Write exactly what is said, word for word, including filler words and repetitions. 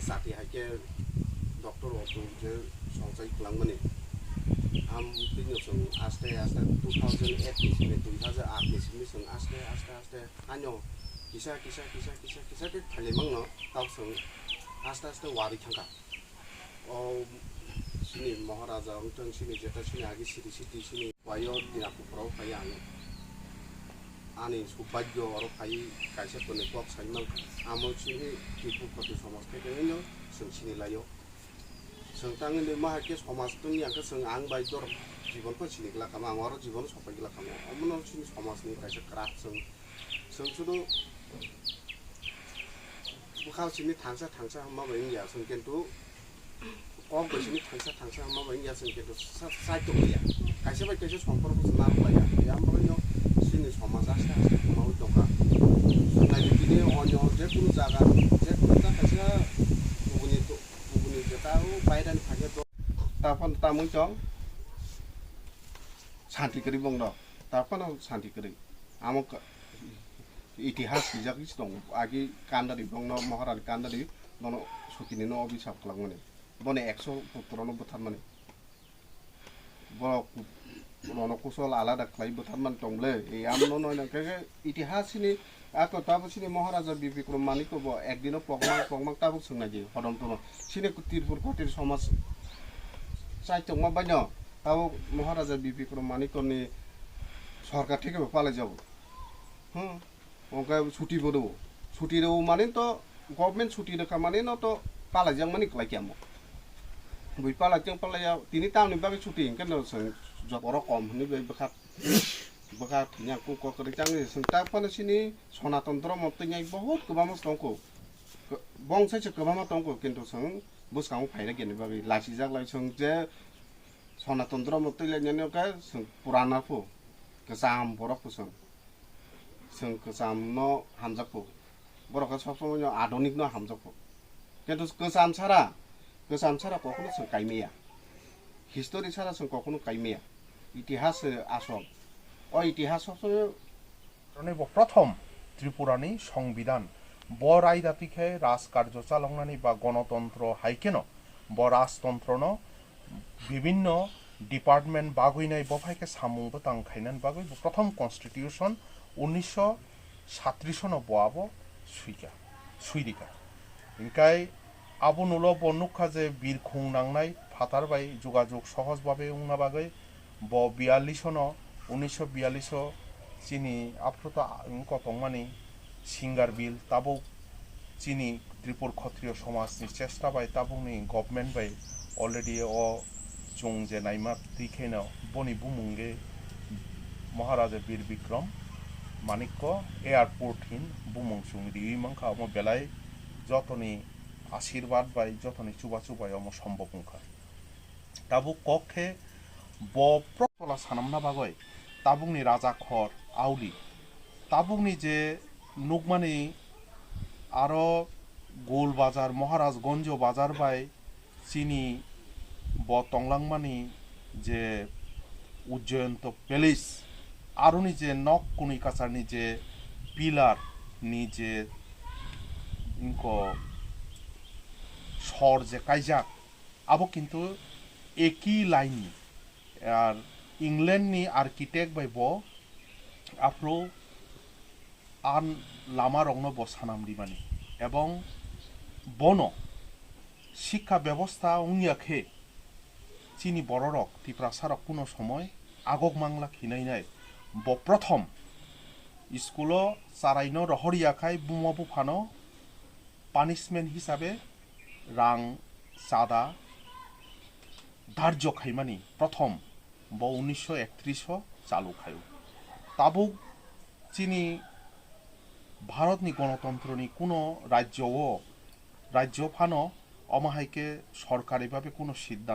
Chati hai khe doctor rok je songchai kwlangmani. Am tini chwng aste aste two thousand eight ni simi, dui hajar aat ni simi chwng aste aste aste haino kisa kisa kisa kisa kisa khe khailai mangno, tao chwng aste aste warwi thangkha. O sini Maharaja wngthang, sini jeta sini agi siri siti sini wayo Dinapur phoro phai ang. Ani subhagyo oro phai kaisa toni kok sai mankha. Amo sini Tripur Khoti somaj theke wngno chwng sini laio. Chwng tangwi ma hai khe somaj tungni ang khe chwng ang bai dor jibon phan sini glak kamo, ang oro jibon sopai glak kamo. Omono sini somaj ni kaisa kwrak chwng, chwng sudu bwkha sini thangsa thangsa hwnma bai wngya chwng, kintu kok bai sini thangsa thangsa hwnma bai wngya chwng, kintu sa-, sai tongya. Kaisa bai kaisa somporko chwng narwk laiya. Yang bagwino sini somaj aste aste kwmaui tongkha. Chwng naidi tini onyo jekunu jaga, jekunu ta kaisa kubuni to-, kubuni jeta o bairani phaiya to. Taphano tamwi chong santi kwrwi bongno. Taphano santi kwrwi. Amo ka-, itihas swijak se tongo. Agi kandari bongno, Maharani kandari bono sutini no obisap kwlangmani. Boni ekso putrono butharmani. Borok rono kusol alada khlai butharmani tong ble. Ei amno no nang khe itihas sini ako tabo sini Maharaja Bir Bikram Manikko bo ekdino pokmang pokmang tabuk swngnai di hodom tono. Sini Tripur Khotir somaj chai tongma baino tabuk Maharaja Bir Bikram Manikkoni sorkar theke bo palai jago. Hmm. Oke suti bo do. Suti do mani to government suti rwkha mani no to palai jak mani kwlai kya mo. Bui palai chang palai ya tini tamni bagwi suti hwnkhe no chwng jotoro kom hwnwi bai bwkha bwkha thwngya kung kok kwrwi chang ni chwng ta phano sini Sonaton Dhormo twi nai bahut kwbangma tongkho. Bong sai se kwbangma tongkho kintu chwng bwskango phaina gini bagwi lachijak lai chwng je Sonaton Dhormo twi lai nani khe chwng purana phu kwcham borok phu chwng. Chwng kwcham no hamjakgo. Borok khe sob somoi no adonik no hamjakgo. Kintu kwcham sara, kwcham sara kokno chwng kaimaya. History sara chwng kokno kaimaya. Itihas se asol. O itihas sob somoi Roni bo prothom Tripurani Songbidan. Bo raidati khe rajkarjo chaloknani ba gonotontro hai kheno bo rajtontrono bibinno department bagwinai bo phai khe samung bwtang khainani bagwi bo prothom constitution unnisho sattrish no bo abo suikha, suirikha. Hinkhe abo nulo bo nukha je birkhung nangnai phatar bai jogajog sohoj babe wngna bagwi bo biyallish no, unnisho biyallish o chini aphuru to wngkha tongmani Singar Bill, tabuk chini Tripur Khotriyo somajni chesta bai tabukni government bai already o chwng je naima twi kheno boni bumung ge Maharaja Bir Bikram Manikko Airport hin bumung chwng riwi mankha, omo belai jotoni asirwad bai jotoni chubachu bai omo sombok wngkha. Tabuk kok khe bo pro-, tola sanamna bagwi tabukni raja khor auli, tabukni je nukmani aro Gul Bazar, Maharajganj Bazar bai chini bo tonglangmani je Ujjayanto Palace, aroni je nok kwnwi kacharni je pillar ni je wngkha sor je kaijak, abo kintu eki line ni. Ar England ni architect bai bo aphuru a lama rokno bo sanam rimani, ebong bono sikha bebosta wngya khe chini bororok, Tiprasarok kuno somoi agok mangla khinai nai. Bo prothom school o charaino rohor ya khai buma buphano punishment hisabe rang chada dharjo khaimani prothom bo unnisho ektrish o chalu khaio. Tabuk chini Bharatni gonotontroni kuno rajyo o, rajyo phano omo hai khe sorkari babe kuno siddhanto